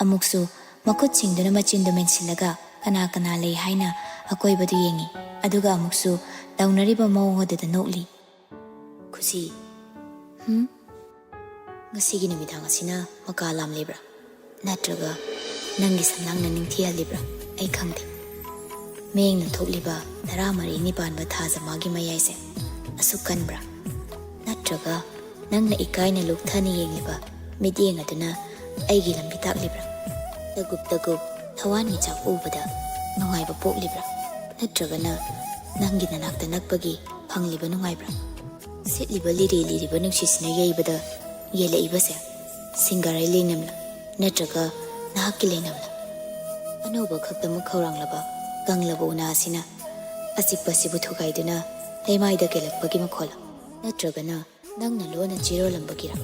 ꯑꯃꯨꯛꯁꯨ ꯃꯈꯨꯠꯁꯤꯡꯗꯨꯅ ꯃꯆꯤꯟꯗꯨ ꯃꯦꯟꯁꯤꯜꯂꯒ ꯀꯅꯥ ꯀꯅꯥ ꯂꯩ ꯍꯥꯏꯅ ꯑꯀꯣꯏꯕꯗꯨ ꯌꯦꯡꯏ, ꯑꯗꯨꯒ ꯑꯃꯨꯛꯁꯨ ꯇꯧꯅꯔꯤꯕ ꯃꯑꯣꯡ ꯑꯗꯨꯗ ꯅꯣꯛꯂꯤ꯫ "ꯈꯨꯁꯤ꯫" "ꯍꯨꯝ?" "ꯉꯁꯤꯒꯤ ꯅꯨꯃꯤꯗꯥꯡ ꯑꯁꯤꯅ ꯃꯀꯥ ꯂꯥꯝꯂꯤꯕ꯭ꯔꯥ? ꯅꯠꯇ꯭ꯔꯒ ꯅꯪꯒꯤ ꯁꯝꯂꯥꯡꯅ ꯅꯤꯡꯊꯤꯍꯜꯂꯤꯕ꯭ꯔꯥ? ꯑꯩ ꯈꯪꯗꯦ꯫" ꯃꯤꯠꯌꯦꯡꯅ ꯊꯣꯛꯂꯤꯕ ꯇꯔꯥꯃꯔꯤꯅꯤ ꯄꯥꯟꯕ ꯊꯥꯖ ꯃꯥꯒꯤ ꯃꯌꯥꯏꯁꯦ ꯑꯁꯨꯛ ꯀꯟꯕ꯭ꯔꯥ? ꯅꯠꯇ꯭ꯔꯒ ꯅꯪꯅ ꯏꯀꯥꯏꯅ ꯂꯨꯛꯊꯅ ꯌꯦꯡꯂꯤꯕ ꯃꯤꯠꯌꯦꯡ ꯑꯗꯨꯅ ꯑꯩꯒꯤ ꯂꯝꯕꯤ ꯇꯥꯛꯂꯤꯕ꯭ꯔꯥ? ꯇꯒꯨꯞ ꯇꯒꯨꯞ ꯊꯋꯥꯟꯃꯤꯆꯥꯛ ꯎꯕꯗ ꯅꯨꯡꯉꯥꯏꯕ ꯄꯣꯛꯂꯤꯕ꯭ꯔꯥ? ꯅꯠꯇ꯭ꯔꯒꯅ ꯅꯪꯒꯤ ꯅꯅꯥꯛꯇ ꯅꯛꯄꯒꯤ ꯐꯪꯂꯤꯕ ꯅꯨꯡꯉꯥꯏꯕ꯭ꯔꯥ? ꯁꯤꯠꯂꯤꯕ ꯂꯤꯔꯤ ꯂꯤꯔꯤꯕ ꯅꯨꯡꯁꯤꯠꯁꯤꯅ ꯌꯩꯕꯗ ꯌꯦꯜꯂꯛꯏꯕꯁꯦ ꯁꯤꯡꯒꯥꯔꯩ ꯂꯩꯅꯝꯂ ꯅꯠꯇ꯭ꯔꯒ ꯅꯍꯥꯛꯀꯤ ꯂꯩꯅꯝꯂ? ꯑꯅꯧꯕ ꯈꯛꯇꯃꯛ ꯈꯧꯔꯥꯡꯂꯕ ꯀꯪꯂꯕ ꯎꯅꯥ ꯑꯁꯤꯅ ꯑꯆꯤꯛꯄꯁꯤꯕꯨ ꯊꯨꯒꯥꯏꯗꯨꯅ ꯂꯩꯃꯥꯏꯗ ꯀꯦꯜꯂꯛꯄꯒꯤ ꯃꯈꯣꯜꯂ? ꯅꯠꯇ꯭ꯔꯒꯅ ꯅꯪꯅ ꯂꯣꯟꯅ ꯆꯤꯔꯣꯜꯂꯝꯕꯒꯤꯔ?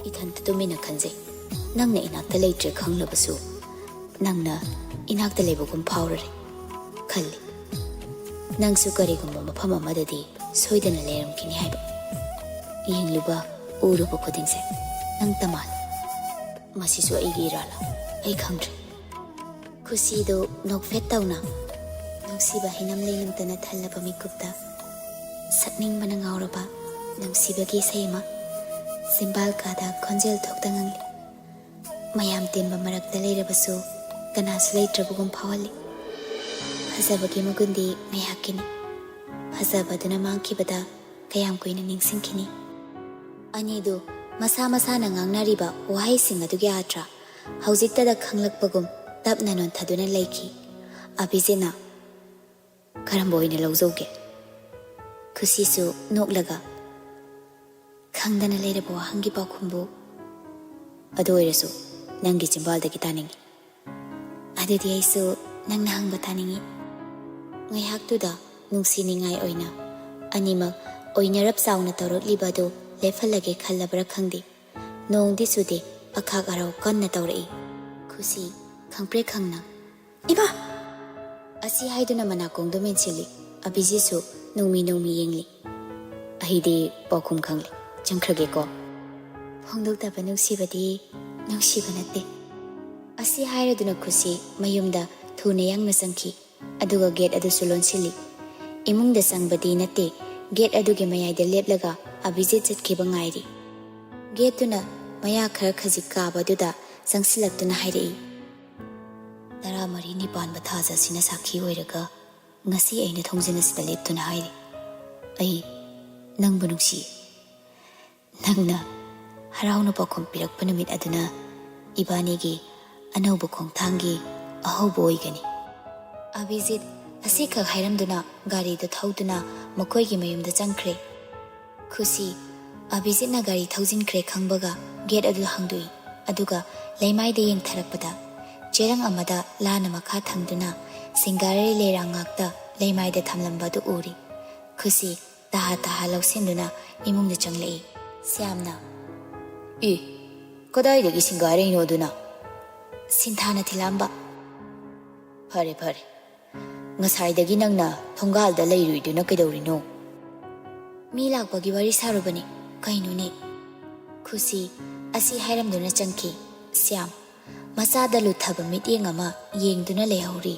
ꯏꯊꯟꯇ ꯇꯨꯃꯤꯟꯅ ꯈꯟꯖꯩ꯫ ꯅꯪꯅ ꯏꯅꯥꯛꯇ ꯂꯩꯇ꯭ꯔꯦ ꯈꯪꯂꯕꯁꯨ ꯅꯪꯅ ꯏꯅꯥꯛꯇ ꯂꯩꯕꯒꯨꯝ ꯐꯥꯎꯔꯔꯦ ꯈꯜꯂꯤ꯫ ꯅꯪꯁꯨ ꯀꯔꯤꯒꯨꯝꯕ ꯃꯐꯝ ꯑꯃꯗꯗꯤ ꯁꯣꯏꯗꯅ ꯂꯩꯔꯝꯈꯤꯅꯤ ꯍꯥꯏꯕ꯫ ꯌꯦꯡꯂꯨꯕ ꯎꯔꯨꯕ ꯈꯨꯗꯤꯡꯁꯦ ꯅꯪꯇ ꯃꯥꯜꯂꯤ꯫ ꯃꯁꯤꯁꯨ ꯑꯩꯒꯤ ꯏꯔꯥꯜꯂ? ꯑꯩ ꯈꯪꯗ꯭ꯔꯦ꯫ ꯈꯨꯁꯤꯗꯨ ꯅꯣꯛꯐꯦꯠ ꯇꯧꯅ ꯅꯨꯡꯁꯤꯕ ꯍꯩꯅꯝ ꯂꯩꯅꯝꯇꯅ ꯊꯜꯂꯕ ꯃꯤꯀꯨꯞꯇ ꯁꯛꯅꯤꯡꯕꯅ ꯉꯥꯎꯔꯕ ꯅꯨꯡꯁꯤꯕꯒꯤ ꯏꯁꯩ ꯑꯃ ꯆꯤꯝꯕꯥꯜ ꯀꯥꯗ ꯈꯣꯟꯖꯦꯜ ꯊꯣꯛꯇ ꯉꯪꯂꯤ꯫ ꯃꯌꯥꯝ ꯇꯤꯟꯕ ꯃꯔꯛꯇ ꯂꯩꯔꯕꯁꯨ ꯀꯅꯥꯁꯨ ꯂꯩꯇ꯭ꯔꯕꯒꯨꯝ ꯐꯥꯎꯍꯜꯂꯤ꯫ ꯐꯖꯕꯒꯤ ꯃꯒꯨꯟꯗꯤ ꯉꯥꯏꯍꯥꯛꯀꯤꯅꯤ꯫ ꯐꯖꯕꯗꯨꯅ ꯃꯥꯡꯈꯤꯕꯗ ꯀꯌꯥꯝ ꯀꯨꯏꯅ ꯅꯤꯡꯁꯤꯡꯈꯤꯅꯤ? ꯑꯅꯤꯗꯨ ꯃꯁꯥ ꯃꯁꯥꯅ ꯉꯥꯡꯅꯔꯤꯕ ꯋꯥꯍꯩꯁꯤꯡ ꯑꯗꯨꯒꯤ ꯑꯥꯔꯊ ꯍꯧꯖꯤꯛꯇꯗ ꯈꯪꯂꯛꯄꯒꯨꯝ ꯇꯞꯅ ꯅꯣꯟꯊꯗꯨꯅ ꯂꯩꯈꯤ꯫ ꯑꯚꯤꯖꯤꯠꯅ, "ꯀꯔꯝꯕ ꯑꯣꯏꯅ ꯂꯧꯖꯧꯒꯦ?" ꯈꯨꯁꯤꯁꯨ ꯅꯣꯛꯂꯒ, "ꯈꯪꯗꯅ ꯂꯩꯔꯕ ꯋꯥꯍꯪꯒꯤ ꯄꯥꯎꯈꯨꯝꯕꯨ?" "ꯑꯗꯨ ꯑꯣꯏꯔꯁꯨ ꯅꯪꯒꯤ ꯆꯤꯝꯕꯥꯜꯗꯒꯤ ꯇꯥꯅꯤꯡꯏ꯫" "ꯑꯗꯨꯗꯤ ꯑꯩꯁꯨ ꯅꯪꯅ ꯍꯪꯕ ꯇꯥꯅꯤꯡꯏ꯫" ꯉꯥꯏꯍꯥꯛꯇꯨꯗ ꯅꯨꯡꯁꯤ ꯅꯤꯡꯉꯥꯏ ꯑꯣꯏꯅ ꯑꯅꯤꯃꯛ ꯑꯣꯏꯅꯔꯞ ꯆꯥꯎꯅ ꯇꯧꯔꯛꯂꯤꯕ ꯑꯗꯨ ꯂꯦꯞꯍꯜꯂꯒꯦ ꯈꯜꯂꯕ꯭ꯔꯥ ꯈꯪꯗꯦ, ꯅꯣꯡꯗꯤ ꯆꯨꯗꯦ, ꯑꯈꯥꯛ ꯑꯔꯥꯎ ꯀꯟꯅ ꯇꯧꯔꯛꯏ꯫ ꯈꯨꯁꯤ ꯈꯪꯄ꯭ꯔꯦꯛ ꯈꯪꯅ, "ꯏꯃꯥ!" ꯑꯁꯤ ꯍꯥꯏꯗꯨꯅ ꯃꯅꯥꯀꯣꯡꯗꯣ ꯃꯦꯟꯁꯤꯜꯂꯤ꯫ ꯑꯚꯤꯖꯤꯠꯁꯨ ꯅꯣꯡꯃꯤ ꯅꯣꯡꯃꯤ ꯌꯦꯡꯂꯤ꯫ "ꯑꯩꯗꯤ ꯄꯥꯎꯈꯨꯝ ꯈꯪꯂꯦ, ꯆꯪꯈ꯭ꯔꯒꯦꯀꯣ꯫" ꯐꯣꯡꯗꯣꯛꯇꯕ ꯅꯨꯡꯁꯤꯕꯗꯤ ꯅꯨꯡꯁꯤꯕ ꯅꯠꯇꯦ꯫ ꯑꯁꯤ ꯍꯥꯏꯔꯗꯨꯅ ꯈꯨꯁꯤ ꯃꯌꯨꯝꯗ ꯊꯨꯅ ꯌꯥꯡꯅ ꯆꯪꯈꯤ꯫ ꯑꯗꯨꯒ ꯒꯦꯠ ꯑꯗꯨꯁꯨ ꯂꯣꯟꯁꯤꯜꯂꯤ꯫ ꯏꯃꯨꯡꯗ ꯆꯪꯕꯗꯤ ꯅꯠꯇꯦ, ꯒꯦꯠ ꯑꯗꯨꯒꯤ ꯃꯌꯥꯏꯗ ꯂꯦꯞꯂꯒ ꯑꯚꯤꯖꯤꯠ ꯆꯠꯈꯤꯕ ꯉꯥꯏꯔꯤ꯫ ꯒꯦꯠꯇꯨꯅ ꯃꯌꯥ ꯈꯔ ꯈꯖꯤꯛ ꯀꯥꯕꯗꯨꯗ ꯆꯪꯁꯤꯜꯂꯛꯇꯨꯅ ꯍꯥꯏꯔꯛꯏ, "ꯇꯔꯥꯃꯔꯤ ꯅꯤꯄꯥꯟꯕ ꯊꯥꯖ ꯑꯁꯤꯅ ꯁꯥꯈꯤ ꯑꯣꯏꯔꯒ ꯉꯁꯤ ꯑꯩꯅ ꯊꯣꯡꯖꯤꯟ ꯑꯁꯤꯗ ꯂꯦꯞꯇꯨꯅ ꯍꯥꯏꯔꯤ, "ꯑꯩ ꯅꯪꯕꯨ ꯅꯨꯡꯁꯤ"꯫ ꯅꯪꯅ ꯍꯔꯥꯎꯅ ꯄꯥꯎꯈꯨꯝ ꯄꯤꯔꯛꯄ ꯅꯨꯃꯤꯠ ꯑꯗꯨꯅ ꯏꯕꯥꯅꯤꯒꯤ ꯑꯅꯧꯕ ꯈꯣꯡꯊꯥꯡꯒꯤ ꯑꯍꯧꯕ ꯑꯣꯏꯒꯅꯤ꯫ ꯑꯕꯤꯖꯤꯠ ꯑꯁꯤꯈꯛ ꯍꯥꯏꯔꯝꯗꯨꯅ ꯒꯥꯔꯤꯗꯨ ꯊꯧꯗꯨꯅ ꯃꯈꯣꯏꯒꯤ ꯃꯌꯨꯝꯗ ꯆꯪꯈ꯭ꯔꯦ꯫ ꯈꯨꯁꯤ, ꯑꯕꯤꯖꯤꯠꯅ ꯒꯥꯔꯤ ꯊꯧꯖꯤꯟꯈ꯭ꯔꯦ ꯈꯪꯕꯒ ꯒꯦꯠ ꯑꯗꯨ ꯍꯥꯡꯗꯣꯛꯏ, ꯑꯗꯨꯒ ꯂꯩꯃꯥꯏꯗ ꯌꯦꯡꯊꯔꯛꯄꯗ ꯆꯦꯔꯪ ꯑꯃꯗ ꯂꯥꯅ ꯃꯈꯥ ꯊꯪꯗꯨꯅ ꯁꯤꯡꯒꯥꯔꯩ ꯂꯩꯔꯥꯡ ꯉꯥꯛꯇ ꯂꯩꯃꯥꯏꯗ ꯊꯝꯂꯝꯕ ꯑꯗꯨ ꯎꯔꯤ꯫ ꯈꯨꯁꯤ ꯇꯍꯥ ꯇꯍꯥ ꯂꯧꯁꯤꯟꯗꯨꯅ ꯏꯃꯨꯡꯗ ꯆꯪꯂꯛꯏ꯫ ꯁ꯭ꯌꯥꯝꯅ, "ꯑꯦ, ꯀꯗꯥꯏꯗꯒꯤ ꯁꯤꯡꯒꯥꯔꯩꯅꯣ ꯑꯗꯨꯅ?" ꯁꯤꯟꯊꯥꯅ ꯊꯤꯜꯂꯛꯑꯝꯕ꯫ "ꯐꯔꯦ, ꯐꯔꯦ꯫ ꯉꯁꯥꯏꯗꯒꯤ ꯅꯪꯅ ꯊꯣꯡꯒꯥꯜꯗ ꯂꯩꯔꯨꯏꯗꯨꯅ ꯀꯩꯗꯧꯔꯤꯅꯣ?" "ꯃꯤ ꯂꯥꯛꯄꯒꯤ ꯋꯥꯔꯤ ꯁꯥꯔꯨꯕꯅꯤ꯫ ꯀꯩꯅꯣꯅꯦ?" ꯈꯨꯁꯤ ꯑꯁꯤ ꯍꯥꯏꯔꯝꯗꯨꯅ ꯆꯪꯈꯤ꯫ ꯁ꯭ꯌꯥꯝ ꯃꯆꯥꯗ ꯂꯨꯊꯕ ꯃꯤꯠꯌꯦꯡ ꯑꯃ ꯌꯦꯡꯗꯨꯅ ꯂꯩꯍꯧꯔꯤ꯫